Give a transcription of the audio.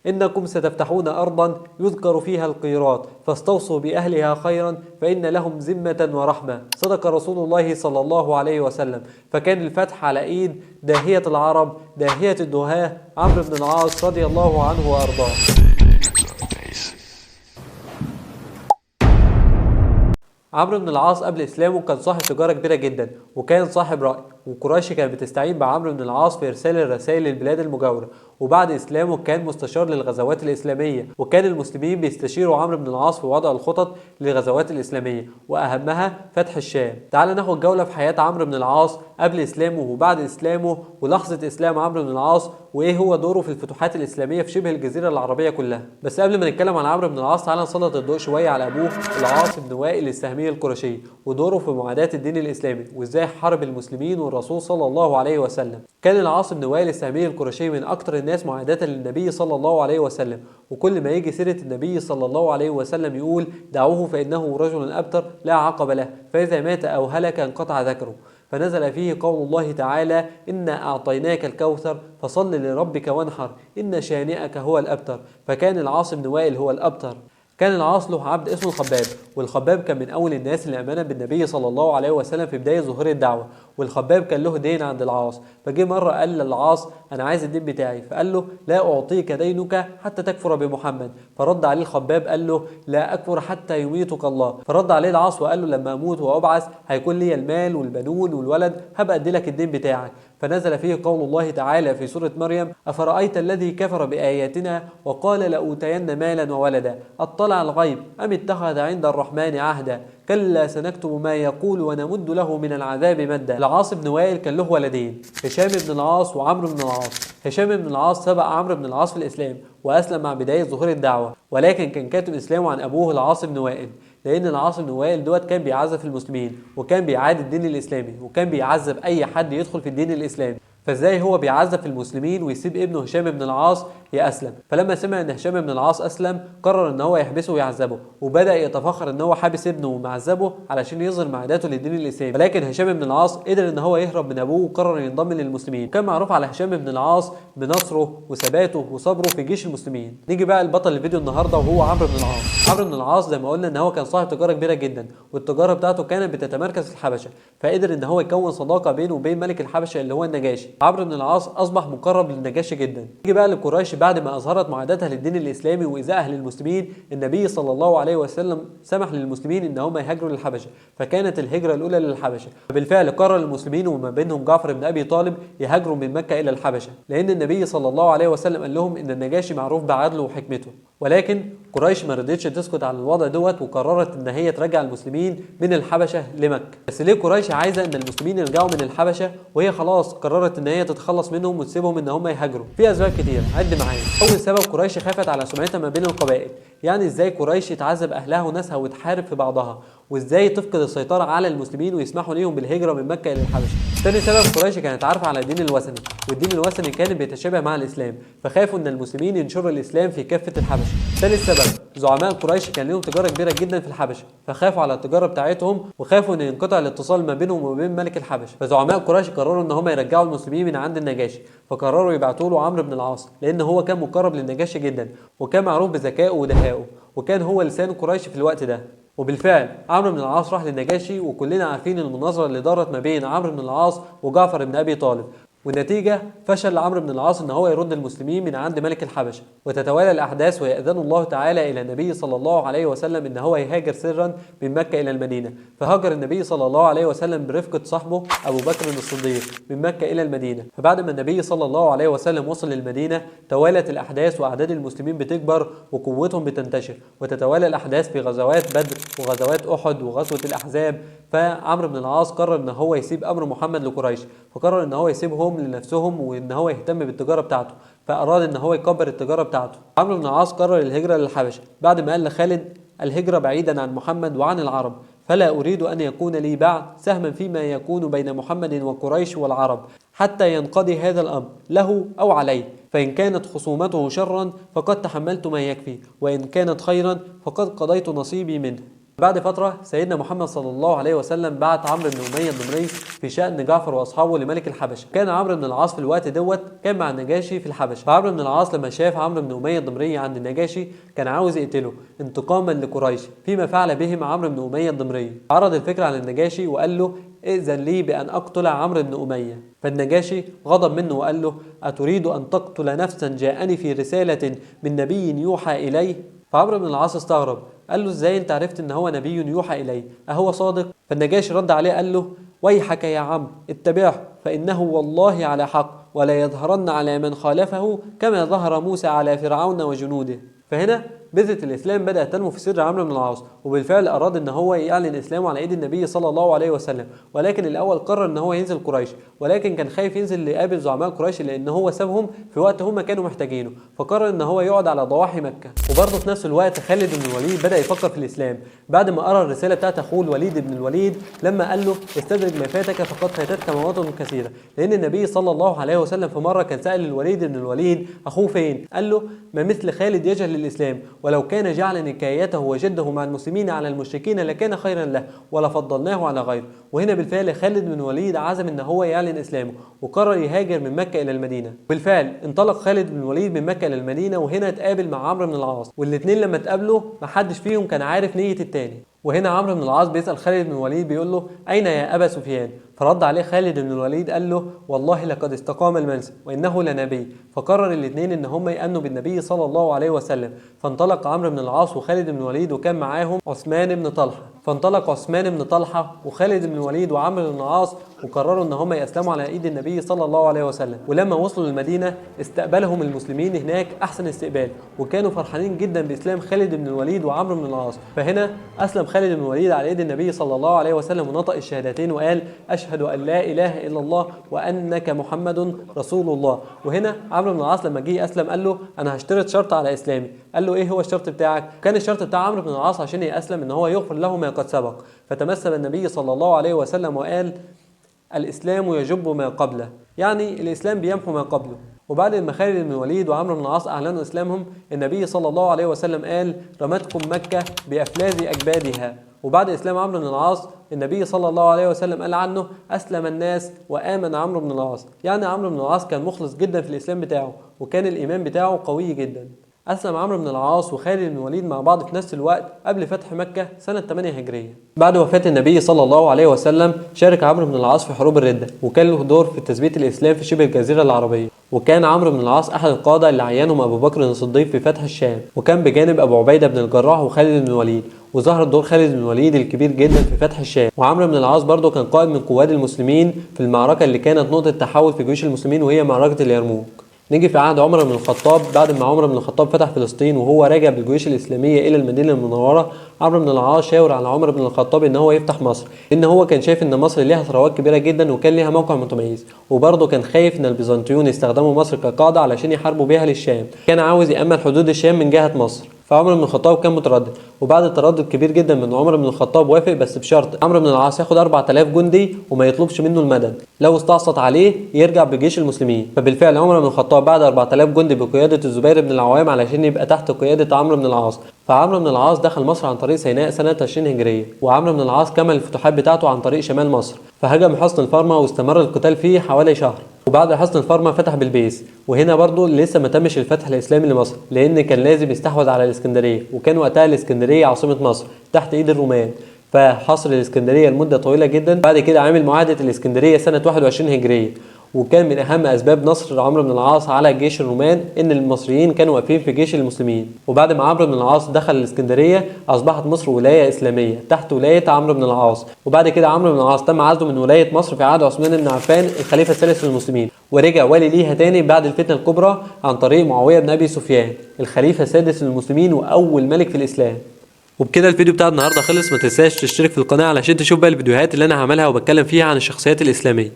إنكم ستفتحون أرضا يذكر فيها القيراط، فاستوصوا بأهلها خيرا فإن لهم ذمة ورحمة. صدق رسول الله صلى الله عليه وسلم. فكان الفتح على إيد داهية العرب، داهية الدهاة، عمرو بن العاص رضي الله عنه وأرضاه. عمرو بن العاص قبل إسلامه كان صاحب تجارة كبيرة جدا، وكان صاحب رأي، وقريش كانت بتستعين بعمرو بن العاص في إرسال الرسائل للبلاد المجاورة. وبعد إسلامه كان مستشار للغزوات الإسلامية، وكان المسلمين بيستشيروا عمرو بن العاص في وضع الخطط للغزوات الإسلامية، وأهمها فتح الشام. تعال ناخد جولة في حياة عمرو بن العاص قبل إسلامه وبعد إسلامه، ولحظة إسلام عمرو بن العاص، وإيه هو دوره في الفتوحات الإسلامية في شبه الجزيرة العربية كلها. بس قبل ما نتكلم عن عمرو بن العاص، تعال نسلط الضوء شوية على أبوه العاص بن وائل السهمي القرشي، ودوره في معاداة الدين الإسلامي، وإزاي حارب المسلمين والرسول صلى الله عليه وسلم. كان العاص بن وائل السهمي القرشي من أكثر الناس معاداة للنبي صلى الله عليه وسلم، وكل ما يجي سيرة النبي صلى الله عليه وسلم يقول دعوه فإنه رجل أبتر لا عقب له، فإذا مات أو هلك انقطع ذكره. فنزل فيه قول الله تعالى: إنا أعطيناك الكوثر فصل لربك وانحر إن شانئك هو الأبتر. فكان العاص بن وائل هو الأبتر. كان العاص له عبد اسمه الخباب، والخباب كان من أول الناس اللي آمنت بالنبي صلى الله عليه وسلم في بداية ظهور الدعوة. والخباب كان له دين عند العاص، فجه مرة قال للعاص أنا عايز الدين بتاعي، فقال له لا أعطيك دينك حتى تكفر بمحمد. فرد عليه الخباب قال له لا أكفر حتى يميتك الله. فرد عليه العاص وقال له لما أموت وأبعث هيكون لي المال والبنون والولد، هبقى أدي لك الدين بتاعك. فنزل فيه قول الله تعالى في سورة مريم: أفرأيت الذي كفر بآياتنا وقال لأوتين مالا وولدا أطلع الغيب أم اتخذ عند الرحمن عهدا كلا سنكتب ما يقول ونمد له من العذاب مدا. العاص بن وائل كان له ولدين، هشام بن العاص وعمرو بن العاص. هشام بن العاص سبق عمرو بن العاص في الإسلام وأسلم مع بداية ظهور الدعوة، ولكن كان كاتب إسلامه عن أبوه العاص بن وائل، لأن العاص بن وائل دوت كان بيعذب المسلمين، وكان بيعادي الدين الإسلامي، وكان بيعذب أي حد يدخل في الدين الإسلامي. فازاي هو بيعذب في المسلمين ويسيب ابنه هشام بن العاص يأسلم؟ فلما سمع ان هشام بن العاص اسلم قرر ان هو يحبسه ويعذبه، وبدأ يتفاخر ان هو حابس ابنه ومعذبه علشان يظهر معاداته للدين الاسلامي. ولكن هشام بن العاص قدر ان هو يهرب من ابوه وقرر ينضم للمسلمين. كان معروف على هشام بن العاص بنصره وثباته وصبره في جيش المسلمين. نيجي بقى لبطل الفيديو النهارده وهو عمرو بن العاص. عمرو بن العاص زي ما قلنا ان هو كان صاحب تجارة كبيرة جدا، والتجارة بتاعته كانت بتتمركز في الحبشة، فقدر ان هو يكون صداقه بينه وبين ملك الحبشة اللي هو النجاشي. عمرو بن العاص اصبح مقرب للنجاشي جدا. نيجي بقى لقريش بعد ما اظهرت معاداتها للدين الاسلامي وايذائها للمسلمين، النبي صلى الله عليه وسلم سمح للمسلمين ان هم يهاجروا للحبشه، فكانت الهجرة الاولى للحبشه. فبالفعل قرر المسلمين وما بينهم جعفر بن ابي طالب يهاجروا من مكة الى الحبشة، لان النبي صلى الله عليه وسلم قال لهم ان النجاشي معروف بعدله وحكمته. ولكن قريش ما رضيتش تسكت على الوضع دوت، وقررت ان هي ترجع المسلمين من الحبشة لمكة. بس ليه قريش عايزه ان المسلمين يرجعوا من الحبشة وهي خلاص قررت ان هي تتخلص منهم وتسيبهم ان هم يهاجروا؟ في اسباب كتير، عد معايا. اول سبب، قريش خافت على سمعتها ما بين القبائل. يعني ازاي قريش تعذب اهلها وناسها وتحارب في بعضها، وازاي تفقد السيطرة على المسلمين ويسمحوا ليهم بالهجرة من مكة الى الحبشة. ثاني سبب، قريش كانت عارفه على الدين الوثني، والدين الوثني كان بيتشابه مع الاسلام، فخافوا ان المسلمين ينشروا الاسلام في كافة الحبشة. ثالث سبب، زعماء قريش كان لهم تجارة كبيرة جدا في الحبشة، فخافوا على التجارة بتاعتهم وخافوا ان ينقطع الاتصال ما بينهم وما بين ملك الحبشة. فزعماء قريش قرروا ان هم يرجعوا المسلمين من عند النجاشي، فقرروا يبعتوا له عمرو بن العاص، لان هو كان مقرب للنجاشي جدا، وكان معروف بذكائه ودهائه، وكان هو لسان قريش في الوقت ده. وبالفعل عمرو بن العاص راح للنجاشي، وكلنا عارفين المناظرة اللي دارت ما بين عمرو بن العاص وجعفر بن ابي طالب، والنتيجة فشل عمرو بن العاص ان هو يرد المسلمين من عند ملك الحبشة. وتتوالى الاحداث ويأذن الله تعالى الى النبي صلى الله عليه وسلم ان هو يهاجر سرا من مكة الى المدينة. فهاجر النبي صلى الله عليه وسلم برفقة صاحبه ابو بكر الصديق من مكة الى المدينة. فبعد ما النبي صلى الله عليه وسلم وصل للمدينة توالت الاحداث واعداد المسلمين بتكبر وقوتهم بتنتشر، وتتوالى الاحداث في غزوات بدر وغزوات احد وغزوة الاحزاب. فعمرو بن العاص قرر ان هو يسيب امر محمد لقريش، فقرر ان هو يسيبهم لنفسهم وان هو يهتم بالتجارة بتاعته، فاراد ان هو يكبر التجارة بتاعته. عمرو بن العاص قرر الهجرة للحبشه بعد ما قال لخالد: الهجرة بعيدا عن محمد وعن العرب، فلا اريد ان يكون لي بعد سهما فيما يكون بين محمد وقريش والعرب حتى ينقضي هذا الامر له او عليه، فان كانت خصومته شرا فقد تحملت ما يكفي، وان كانت خيرا فقد قضيت نصيبي منه. بعد فترة سيدنا محمد صلى الله عليه وسلم بعت عمرو بن أمية الضمري في شأن جعفر وأصحابه لملك الحبشة. كان عمرو بن العاص في الوقت دوت كان مع النجاشي في الحبشة. فعمرو بن العاص لما شاف عمرو بن أمية الضمري عند النجاشي كان عاوز يقتله انتقاما لقريش فيما فعل بهم عمرو بن أمية الضمري. عرض الفكرة على النجاشي وقال له ائذن لي بأن أقتل عمرو بن أمية. فالنجاشي غضب منه وقال له أتريد أن تقتل نفسا جاءني في رسالة من نبي يوحى إليه؟ فعمرو بن العاص استغرب، قال له ازاي انت عرفت ان هو نبي يوحى اليه؟ اهو صادق؟ فالنجاشي رد عليه قال له ويحك يا عمرو، اتبعه فانه والله على حق، ولا يظهرن على من خالفه كما ظهر موسى على فرعون وجنوده. فهنا بذرة الإسلام بدأت تنمو في سر عمرو بن العاص، وبالفعل أراد إن هو يعلن إسلامه على إيد النبي صلى الله عليه وسلم، ولكن الأول قرر إن هو ينزل قريش، ولكن كان خايف ينزل ليقابل زعماء قريش لأن هو سابهم في وقت هم كانوا محتاجينه، فقرر إن هو يقعد على ضواحي مكة. وبرضه في نفس الوقت خالد بن الوليد بدأ يفكر في الإسلام بعد ما قرأ الرسالة بتاعت أخوه الوليد بن الوليد لما قال له استدرك ما فاتك فقد فاتتك مواطن كثيرة، لأن النبي صلى الله عليه وسلم في مرة كان سأل الوليد بن الوليد أخوه فين؟ قال له ما مثل خالد يجهل الإسلام، ولو كان جعل نكايته وجده مع المسلمين على المشركين لكان خيرا له ولفضلناه على غيره. وهنا بالفعل خالد بن الوليد عزم ان هو يعلن اسلامه وقرر يهاجر من مكة الى المدينة. بالفعل انطلق خالد بن الوليد من مكة الى المدينة، وهنا اتقابل مع عمرو بن العاص، والاثنين لما اتقابلوا محدش فيهم كان عارف نيه التاني. وهنا عمرو بن العاص بيسأل خالد بن الوليد بيقول له أين يا أبا سفيان؟ فرد عليه خالد بن الوليد قال له والله لقد استقام المنسك وإنه لنبي. فقرر الاثنين إن هم يأمنوا بالنبي صلى الله عليه وسلم. فانطلق عمرو بن العاص وخالد بن الوليد وكان معاهم عثمان بن طلحة. فانطلق عثمان بن طلحة وخالد بن الوليد وعمرو بن العاص وقرروا إن هم يسلموا على إيد النبي صلى الله عليه وسلم. ولما وصلوا للمدينة استقبلهم المسلمين هناك أحسن استقبال، وكانوا فرحانين جدا بإسلام خالد بن الوليد وعمرو بن العاص. فهنا أسلم خالد بن الوليد على يد النبي صلى الله عليه وسلم ونطق الشهادتين وقال أشهد أن لا إله إلا الله وأنك محمد رسول الله. وهنا عمرو بن العاص لما جه أسلم قال له أنا هشترط شرط على إسلامي. قال له إيه هو الشرط بتاعك؟ كان الشرط بتاع عمرو بن العاص عشان يأسلم إن هو يغفر له ما قد سبق. فتمثل النبي صلى الله عليه وسلم وقال الإسلام يجب ما قبله، يعني الإسلام بيمحو ما قبله. وبعد ما خالد بن الوليد وعمرو بن العاص أعلنوا إسلامهم، النبي صلى الله عليه وسلم قال رمتكم مكة بأفلاذ أجبادها. وبعد إسلام عمرو بن العاص النبي صلى الله عليه وسلم قال عنه أسلم الناس وآمن عمرو بن العاص، يعني عمرو بن العاص كان مخلص جدا في الإسلام بتاعه وكان الإيمان بتاعه قوي جدا. أسلم عمرو بن العاص وخالد بن الوليد مع بعض في نفس الوقت قبل فتح مكة سنة 8 هجرية. بعد وفاة النبي صلى الله عليه وسلم شارك عمرو بن العاص في حروب الردة، وكان له دور في تثبيت الإسلام في شبه الجزيرة العربية. وكان عمرو بن العاص أحد القادة اللي عينهم أبو بكر الصديق في فتح الشام، وكان بجانب أبو عبيدة بن الجراح وخالد بن الوليد. وظهر دور خالد بن الوليد الكبير جدا في فتح الشام. وعمرو بن العاص برضه كان قائد من قواد المسلمين في المعركة اللي كانت نقطة تحول في جيوش المسلمين، وهي معركة اليرموك. نيجي في عهد عمر بن الخطاب. بعد ما عمر بن الخطاب فتح فلسطين وهو راجع بالجيوش الإسلامية إلى المدينة المنورة، عمرو بن العاص شاور على عمر بن الخطاب إن هو يفتح مصر، لأن هو كان شايف إن مصر ليها ثروات كبيرة جدا وكان ليها موقع متميز، وبرضه كان خايف إن البيزنطيون يستخدموا مصر كقاعدة علشان يحاربوا بيها للشام. كان عاوز يأمن حدود الشام من جهة مصر. فعمر بن الخطاب كان متردد، وبعد تردد كبير جدا من عمر بن الخطاب وافق، بس بشرط عمرو بن العاص ياخد 4000 جندي وما يطلبش منه المدد، لو استعصت عليه يرجع بجيش المسلمين. فبالفعل عمر بن الخطاب بعد 4000 جندي بقيادة الزبير بن العوام علشان يبقى تحت قيادة عمرو بن العاص. فعمرو بن العاص دخل مصر عن طريق سيناء سنة 20 هجرية، وعمرو بن العاص كمل الفتوحات بتاعته عن طريق شمال مصر، فهجم حصن الفرما واستمر القتال فيه حوالي شهر. وبعد حصن الفرما فتح بلبيس، وهنا برضو لسه ما تمش الفتح الاسلامي لمصر، لان كان لازم يستحوذ على الاسكندرية، وكان وقتها الاسكندرية عاصمة مصر تحت ايد الرومان، فحصر الاسكندرية لمدة طويلة جدا. بعد كده عمل معاهدة الاسكندرية سنة 21 هجرية، وكان من اهم اسباب نصر عمرو بن العاص على جيش الرومان ان المصريين كانوا واقفين في جيش المسلمين. وبعد ما عمرو بن العاص دخل الاسكندرية اصبحت مصر ولاية اسلامية تحت ولاية عمرو بن العاص. وبعد كده عمرو بن العاص تم عزله من ولاية مصر في عهد عثمان بن عفان الخليفة الثالث للمسلمين، ورجع والي ليها تاني بعد الفتنة الكبرى عن طريق معاوية بن ابي سفيان الخليفة السادس للمسلمين واول ملك في الاسلام. وبكده الفيديو بتاع النهارده خلص. ما تنساش تشترك في القناة علشان تشوف باقي الفيديوهات اللي انا هعملها وبتكلم فيها عن الشخصيات الاسلامية.